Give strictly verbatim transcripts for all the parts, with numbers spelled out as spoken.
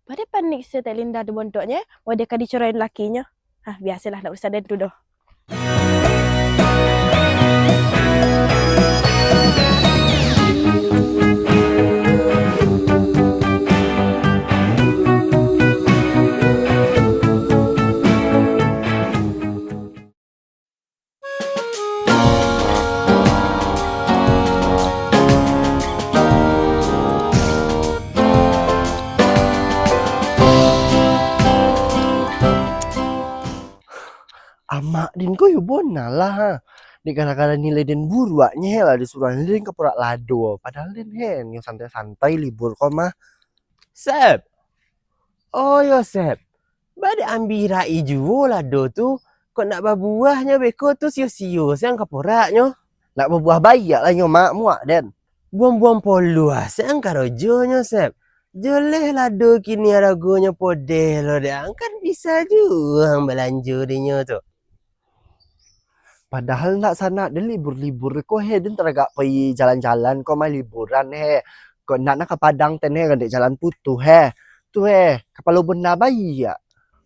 Pado panik se Tek Linda tu bontuaknyo, eh. Wah, dia ka dicerai lakinyo. Hah, biasolah, ndak usah den tu doh. Amak den ko yo bona lah, ha. Dek gara-gara nilai den buruaknyo lah disuruah den ka porak lado. Padahal den he nyo santai-santai libur ko mah. Sep. Oh yo, Sep. Ba dek ambirai juo lado tu. Kok ndak babuahnyo beko tu sio-sio se ang ka poraknyo. Ndak babuah baiak lah nyo, Mak, muak den. Buang-buang poluah se ang karojonyo, Sep. Joleh lado kini aragonyo podeh lo dek ang, kan bisa juo ang balanjo dinyo tu. Padahal ndak sanak den libur-libur ko he, den taragak pai jalan-jalan ko mah liburan he. Kok ndak nak ka Padang ten he, kan dek jalan putuih he. Tu he, kapalo bunda baiak.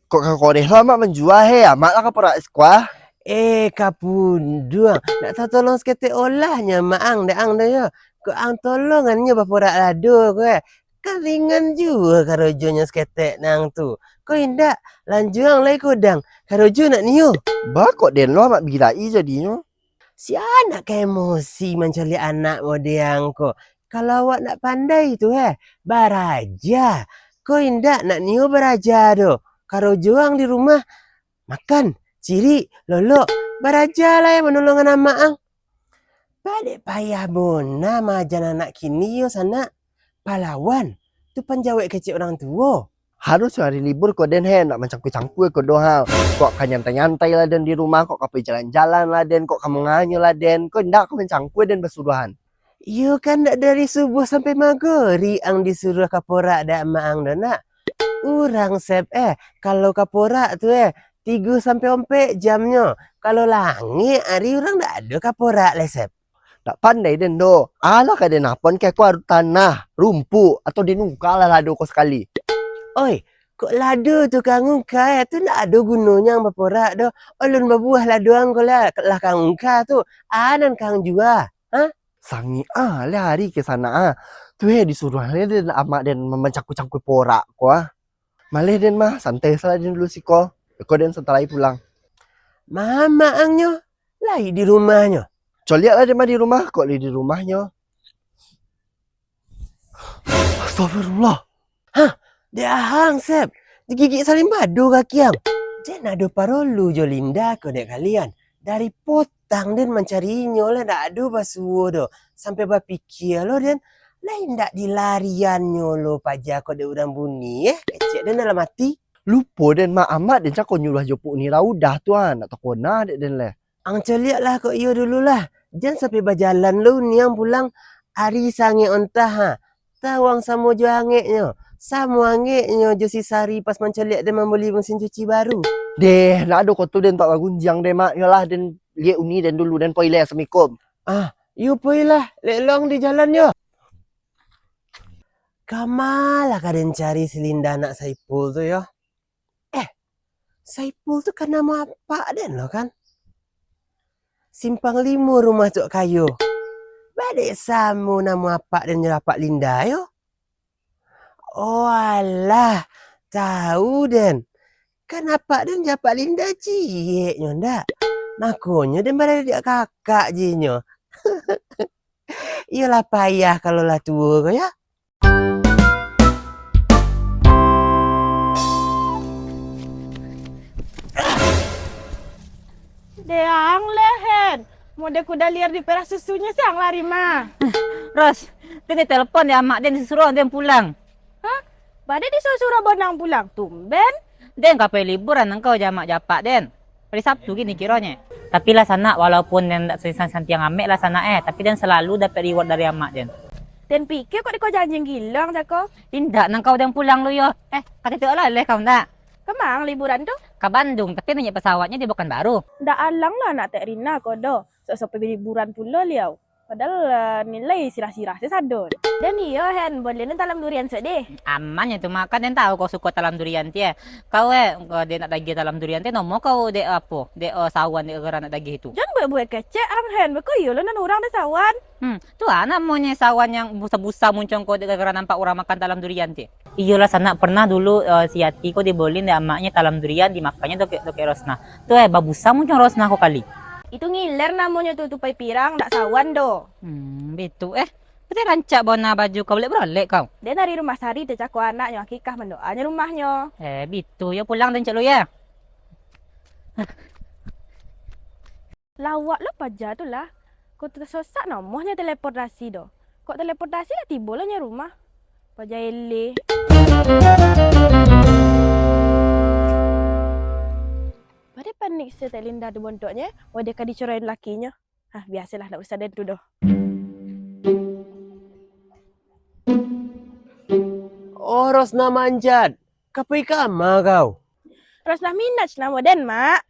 Kok ka kodeh lo amak manjua he, amak lah ka porak sikuah. Eh, kapunduang, nak tatolong saketek olah nyo amak ang dek ang do yo. Kok ang tolongannyo baporak lado ko he. Kan ringan juo karojonyo saketek nang tu. Ko indak, lanjuang lai ko dang. Karojo nak nio. Ba kok den lo amak birai jadinyo. Sia nak ka emosi mancaliak anak model ang ko. Kalau awak nak pandai tu, eh, baraja. Ko indak nak nio baraja do. Karojo ang di rumah. Makan, cirik, lolok, baraja lai manolongan amak ang. Ba dek payah bona maajan anak kini yo sanak. Palawan, tu panjawek kecek urang tuo. Harus hari libur ko den he, nak mancangkua-cangkua ko doh ha. Kok ka nyantai-nyantai lah den di rumah, kok ka pai jalan-jalan lah den, kok ka manganyo lah den, kok indak ka mancangkua den basuruahan. Iyo kan, ndak dari subuah sampai magorib ang disuruah ka porak dek amak ang do nak. Urang Sep eh, kalau ka porak tu eh, tigo sampai ompek jamnyo. Kalau langik ari urang ndak ado ka porak lai Sep. Ndak pandai den do. Alah ka den apon ke ko aru tanah, rumpuk, atau den ungka lah lado ko sakali. Oi, kok lado tu ka ang ungka eh, tu ndak ado gunonyo ang baporak do. Alun babuah lado ang ko lah, lah ka ang ungka tu. A nan ka ang jua. Ha? Sangik ah, leh ari ke sanak ah. Tu eh, disuruah leh den amak den mamancangkua-cangkua porak ko ah. Maleh den mah, santai salah den dulu siko. Iko den santai lai pulang. Mamak ang nyo, lai di rumahnyo. Coliak lah den mah di rumah, kok lai di rumahnyo. Astagfirullah. Hah, dek ahang Sep, digigik salimbado kaki ang. Jan ado parolu jo Linda ko dek kalian. Dari potang den mancari inyo lah ndak ado basuo doh. Sampai bapikia lo den, lai ndak dilariannyo lo paja ko dek urang bunyi eh, kecek den dalam ati. Lupo den mak, amak den cako nyuruah jopuk ni raudah tu ah, nak takona dek den leh. Ang caliaklah kok iyo dulu lah. Jan sampai bajalan lo niang pulang. Ari sangek ontah ha. Tawang samo jo angeknyo. Samo angeknyo jo si Sari pas mancaliak den mambali mesin cuci baru. Deh, nak ado kotu den tak bagunjiang deh mak. Yolah den liek uni den dulu den poileh assalamualaikum. Ah, iyo poilah. Lek long di jalan yo. Kamalah ka den cari si Linda anak Saipul tu yo. Eh, Saipul tu kan namo apak den lo kan? Simpang Limo rumah Cok Kayo. Badek samo namo apak den jo apak Linda yo. Oh alah, tau den. Kan apak den jo apak Linda ciek nyo ndak? Makonyo den baradiak kakak ji nyo. Iyolah payah kalau lah tuo ko yo. Deang lehen, mode kuda liar di perah susunyo siang lari mah. Ros, tadi telepon dek amak den disuruah den pulang. Hah? Bade disuruah bonang pulang, tumben. Den ka pai liburan angkau jo amak jo apak den. Hari Sabtu gini kironyo. Tapi lah sanak, walaupun den dak santiang-santiang amek lah sanak eh, tapi den salalu dapek reward dari amak den. Den pikia kok diko janjian gilo ang cako? Indak, nang kau den pulang lu yo. Eh, kato tu lah leh kau ndak? Kama ang liburan tu? Ka Bandung, tapi naiak pesawatnyo di Pekanbaru. Ndak alang lah anak Tek Rina ko doh, sok-sok pai liburan pulo liau. Padahal, ah, nilai sirah-sirah se sado. Dan iyo, Hen, boleh nan talam durian suak deh. Aman nyo tu, Mak. Kan den tahu kau suko talam durian ti, eh. Kau, eh, kau dek nak dagiah talam durian ti, nomo kau dek apo? Dek, eh, sawan dek gara-gara nak dagiah itu. Jan buek-buek kecek ang, Hen. Beko iyo lo nan urang dek sawan. Hmm, tu ah namonyo sawan yang busa-busa muncong kau dek gara-gara nampak urang makan talam durian ti. Iyolah, sanak, pernah dulu, eh, si Yati ko dibeliin dek amaknyo talam durian, dimakannyo dek, dek Rosna. Tu, eh, babusa muncong Rosna ko kali. Itu ngiler namonyo tu, tupai pirang, ndak sawan doh. Hmm, bitu, eh. Putih rancak bona baju kau, boleh barolek kau. Den dari rumah sari tecako anaknyo, akikah mandoanyo rumahnyo. Eh, bitu, yo pulang den cek lu, ya. Lawak lo paja tu lah. Kok tasosak namonyo teleportasi doh. Kok teleportasi lah tibo lo nyo rumah. Paja ele. Pado panik se Tek Linda tu bontuaknyo, wadah ka dicorain lakinyo. Hah, biasolah, ndak usah den tu doh. Oh, Rosna manjat. Ka pai kama kau? Rosna Minaj namo den, Mak.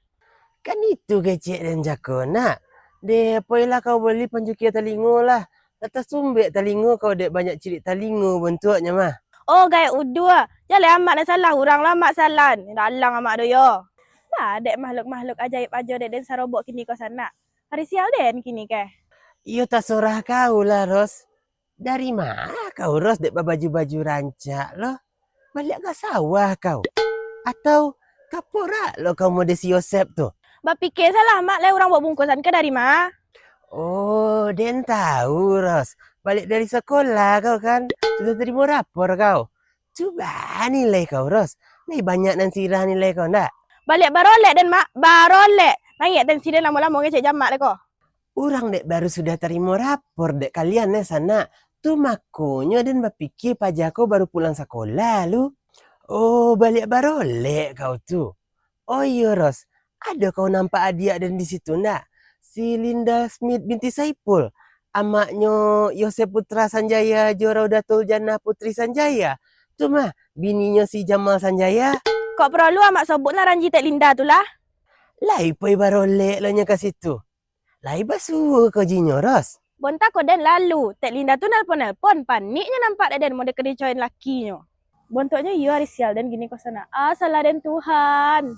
Kan itu kecek den cako, nak. Deh, poilah kau bali pancukia talingo lah. Lah tasumbek talingo kau dek banyak cirik talingo bontuaknyo mah. Oh, gaek udua. Jaleh amak nan salah, urang lah amak salah. Dalang amak do yo. Lah, dek makhluk-makhluk ajaib ajo dek den sarobok kini ko sanak. Hari sial den kini keh. Iyo tasorah kau lah, Ros. Dari ma kau, Ros, dek babaju-baju rancak lo? Baliak ka sawah kau? Atau ka porak lo kau mode si Yosep tu? Bapikia salah, Mak, lai urang bawa bungkusan ka dari ma? Oh, den tahu, Ros. Baliak dari sakolah kau kan? Sudah tarimo rapor kau. Cuba nilai kau, Ros. Lai banyak nan sirah nilai kau, ndak? Baliak barolek den, Mak. Barolek. Naiak tensi den lamo-lamo ngecek jamak lai ko. Urang dek baru sudah tarimo rapor dek kalian, eh, sanak. Tu makonyo den bapikia paja ko baru pulang sakolah lu. Oh, baliak barolek kau tu. Oh iyo, Ros, ado kau nampak adiak den di situ ndak? Si Linda Smith binti Saipul, amaknyo Yosep Putra Sanjaya jo Raudatul Jannah Putri Sanjaya. Tu mah, bininyo si Jamal Sanjaya. Kok paralu amak sobuk nan ranji Tek Linda tu lah? Lai pai barolek lo nyo ka situ. Lai basuo kau jinyo, Ros? Bontak ko den lalu, Tek Linda tu nelpon-nelpon, paniknyo nampak dek den mode ka dicorain lakinyo. Bontuaknyo iyo ari sial den kini ko sanak. Ah, salah den Tuhan.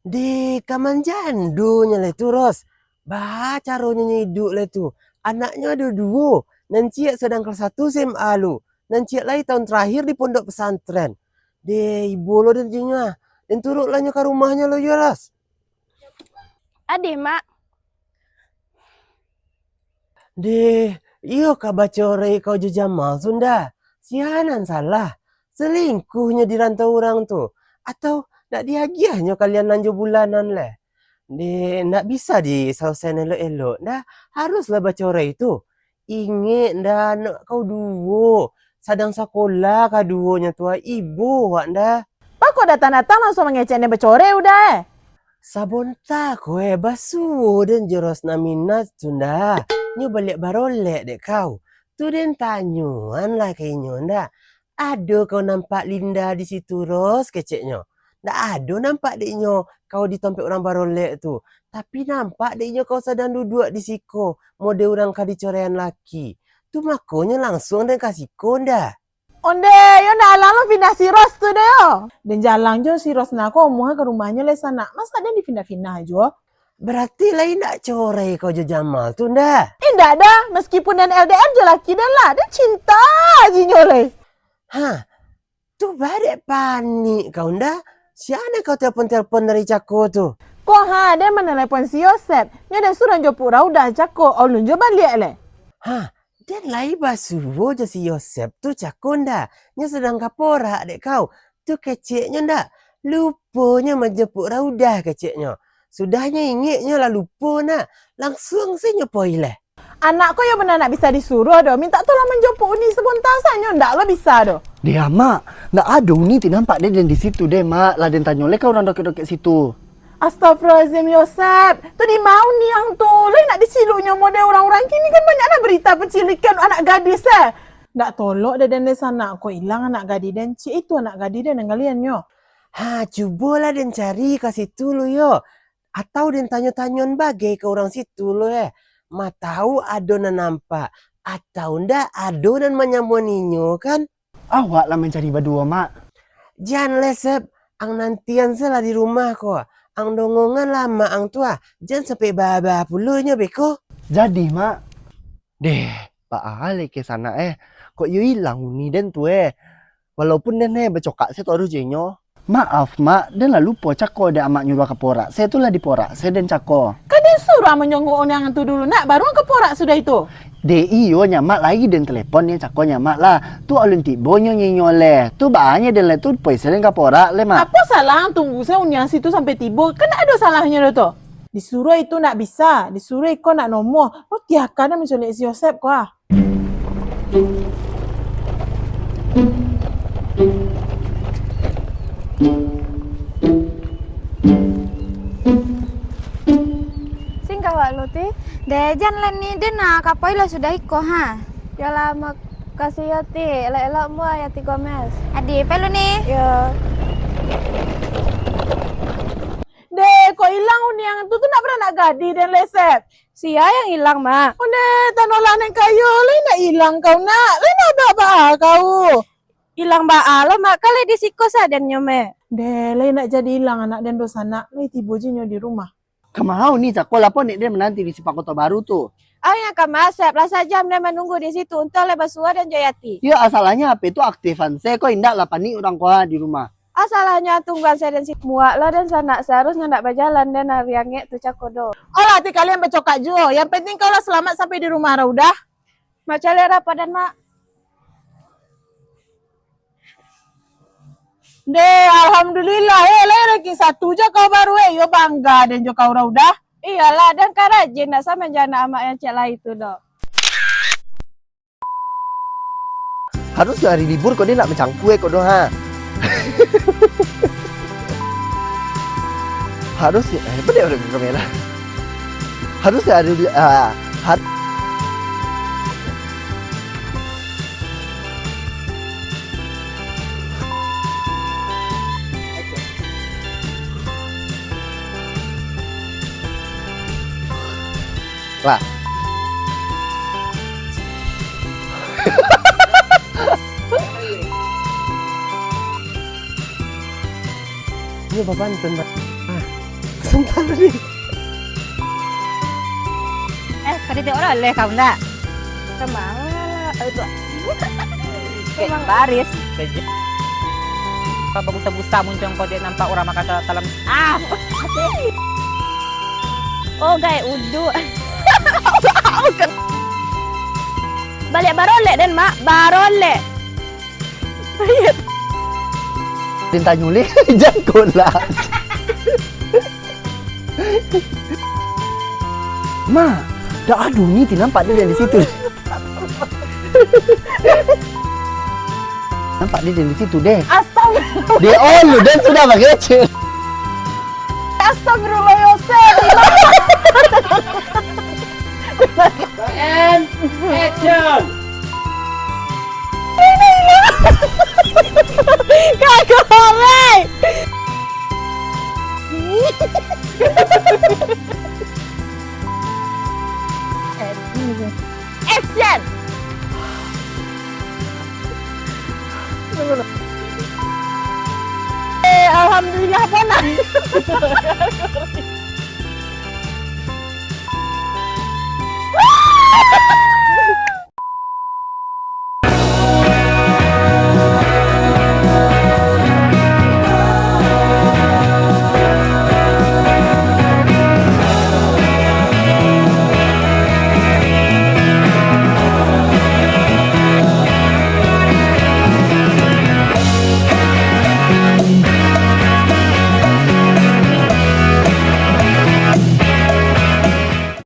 Deh, ka manjando nyo lai tu, Ros. Baa caronyo nyo iduik lai tu. Anaknyo ado duo, nan ciek sadang kelas satu S M A lu, nan ciek lai tahun terakhir di pondok pesantren. Deh, ibo lo den jinyo ah. Den turuik lah nyo ka rumahnyo lo yo, Ros. Adih, Mak. Deh, iyo ka bacorai kau jo Jamal tu nda? Sia nan salah? Selingkuhnyo di rantau urang tu? Atau ndak diagiahnyo kalian nan jo bulanan leh? Deh, ndak bisa disalasaian elok-elok nda? Haruslah bacorai tu. Ingek nda, anak kau duo, sadang sakolah kaduonyo tu, ah, ibo awak nda? Baa kok datang-datang langsuang mangecek den bacorai udah, eh? Sabonta ko, eh, basuo den jo Rosna Minaj tu nda. Nyo baliak barolek dek kau. Tu den tanyoan lah ka inyo nda. Ado kau nampak Linda di situ, Ros, keceknyo. Ndak ado nampak dek inyo kau di tampek urang barolek tu. Tapi nampak dek inyo kau sadang duduak di siko, mode urang ka dicoraian laki. Tu makonyo langsuang den ka siko nda. Ondeh, yo ndak alah lo pindah si Ros tu deh yo. Den jalang jo si Rosna ko omuah ka rumahnyo lai sanak. Masa den dipindah-pindah juo? Berarti lai ndak corai kau jo Jamal tu nda? Indak doh, meskipun den L D R jo laki den lah, den cinta jinyo lai. Hah, tu barek panik kau nda? Sia nan kau telpon-telpon dari cako tu? Ko ha, den manelepon si Yosep. Nyo den suruah jopuk Raudah cako, alun jo baliak lai. Hah, den lai basuo jo si Yosep tu cako nda? Nyo sadang ka porak dek kau. Tu keceknyo ndak? Lupo nyo manjopuk Raudah keceknyo. Sudah nyo ingek nyo lah lupo nak. Langsuang se nyo poi leh. Anak ko yo bana ndak bisa disuruah doh. Mintak tolong manjopuk Uni sabonta sajo ndak lo bisa doh. Deh, Mak, ndak ado Uni ti nampak deh den di situ deh, Mak. Lah den tanyo leh ka urang dokek-dokek situ. Astagfirullahalazim, Yosep. Tu di ma Uni ang tu? Lai nak diciluknyo model urang-urang kini kan banyak nah berita pencilikan anak gadis, eh. Ndak tolok deh den deh sanak, kok ilang anak gadih den, ciek itu anak gadih den nan galian nyo. Ha, cubolah den cari ka situ lo yo. Atau den tanyo-tanyoan bagai ka urang situ lo eh. Ma tau ado nan nampak, atau ndak ado nan manyamoan inyo, kan? Awak lah mancari baduo, Mak. Jan lai, Sep. Ang nantian se lah di rumah ko. Ang dongongan lah amak ang tu ah. Jan sampai baa-baa pulo inyo beko. Jadi, Mak. Deh, baa lai keh sanak eh. Kok iyo ilang uni den tu eh. Walaupun den eh bacokak se taruih jo inyo. Maaf, Mak, den lah lupo cako dek amak nyuruah ka porak se tu lah di porak se den cako. Kan den suruah manjongok uni ang tu dulu nak, baru ang ka porak sudah itu. Dek iyo nyo, Mak, lai den telepon nyo cako nyo, Mak, lah. Tu alun tibo nyo nyo leh. Tu baa nyo den leh tu poi se den ka porak leh, Mak. Apo salah ang tunggu se uni ang situ sampai tibo? Kan ndak ado salahnyo doh tu. Disuruah itu ndak bisa, disuruah iko ndak nomo. Roti aka den manculik si Yosep ko ah. Singgah wak lo ti. Deh, jan lah ni, den nak ka poi lah sudah iko, ha. Yolah, makasih yo ti. Elok-elok mua yo ti Gomez. Adi, pai lo ni. Yo. Deh, kok ilang uni ang tu, tu ndak baranak gadih den leh, Sep. Sia yang ilang, Mak? Ondeh, tanolah nan kayo, lai nak ilang kau, Nak? Lai nak baa-baa kau? Ilang baa lo, Mak? Kan lai di siko sadennyo, Mak. Deh, lai nak jadi ilang anak den doh sanak, lai tibo je nyo di rumah. Kamano ni cako lah, po nek den mananti di Simpang Koto Baru tu. Ayo ka masep lah sajam den manunggu di situ, untuang lai basuo den jo Yati. Yo, asalahnyo H P tu aktifan se, ko indak lah panik urang ko ha di rumah. Asalahnyo tungguan se den si muak lah den sanak, saharusnyo ndak bajalan den ari angek tu cako doh. Olah ti kalian bacokak juo, yang penting kau lah salamat sampai di rumah Raudah. Mak caliak rapo den, Mak? Deh, alhamdulillah, eh, lai ranking satu jo kau baru, eh, yo bangga den jo kau Raudah. Iyolah, den kan rajin dak samo jo anak amak yang cek lai tu doh. Harus hari libur kau ni nak mencangkue kau doh, ha. Harus, eh, apa dia orang kamera? Harus hari, ah, har- Lah. Iyo, Bapak, nonton, Pak. Ah, sebentar tadi. Eh, tadi tengok lah, leh kau ndak? Semangat. Eh, tu. Semangat. Baris. Apa busa-busa muncung kau dia nampak orang makan dalam. Ah. Oh, gai uduk. Baliak barolek den, Mak. Barolek. Din tanyo leh, jangkok lah. Ma, dak ado ni ti nampak dia dari situ. Nampak dia dari situ deh. Astaga. Dia on lu dan sudah mangecek. Astagfirullah, Yosef. And action. Kagak, alright. Action. Eh, alhamdulillah, panah.